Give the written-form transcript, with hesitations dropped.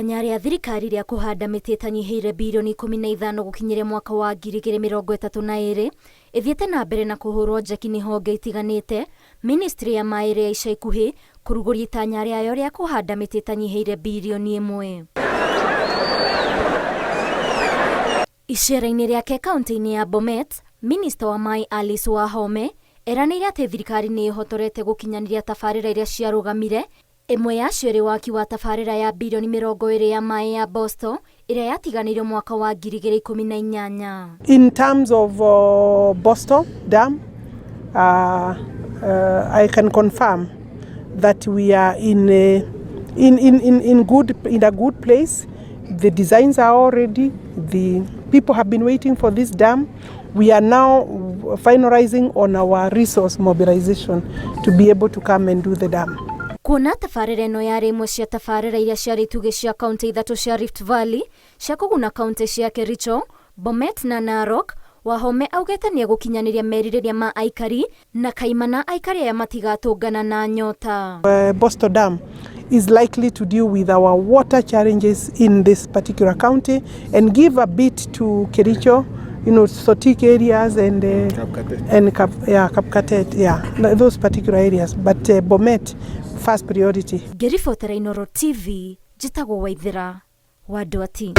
Itanya rĩa thirikari rĩa kũhanda mĩtĩ ĩtanyihĩire birioni 15 gũkinyĩria mwaka wa 2032 ĩthiĩte na mbere na kũhũrwo njeki nĩ honge itiganĩte, Ministry ya maĩ ĩrĩa ica ikuhĩ kũrugũria itanya rĩayo rĩa kũhanda mĩtĩ ĩtanyihĩire birioni ĩmwe. Icera-inĩ rĩake kaunti-inĩ ya Bomet, Minista wa maĩ Alice Wahome eranĩire atĩ thirikari nĩ ĩhotorete gũkinyanĩria tabarĩra iria ciarũgamire, ĩmwe yacio ĩrĩ waki wa tabarĩra ya birioni 20 ya maĩ ya Bosto ĩrĩa yatiganĩirio mwaka wa 2018. In terms of Bosto Dam, I can confirm that we are in a, in, good, in a good place. The designs are already, the people have been waiting for this dam. We are now finalizing on our resource mobilization to be able to come and do the dam. Kuona tabarĩra ĩno yarĩ imwe cia tabarĩra iria ciarĩ itugĩ cia kaunti ithatũ cia Rift Valley cia kũguna kaunti cia Kericho, Bomet na Narok, Wahome augĩte nĩegũkinyanĩria merirĩria ma aikari na kaimana aikari aya matigatũngana na nyota. Bosto Dam is likely to deal with our water challenges in this particular county and give a bit to Kericho, Sotik areas and and Kap, yeah, Kapkatet, yeah, those particular areas. But Bomet, first priority. Ngĩribotera Inooro TV, njĩtagwo Waithĩra wa Ndwati.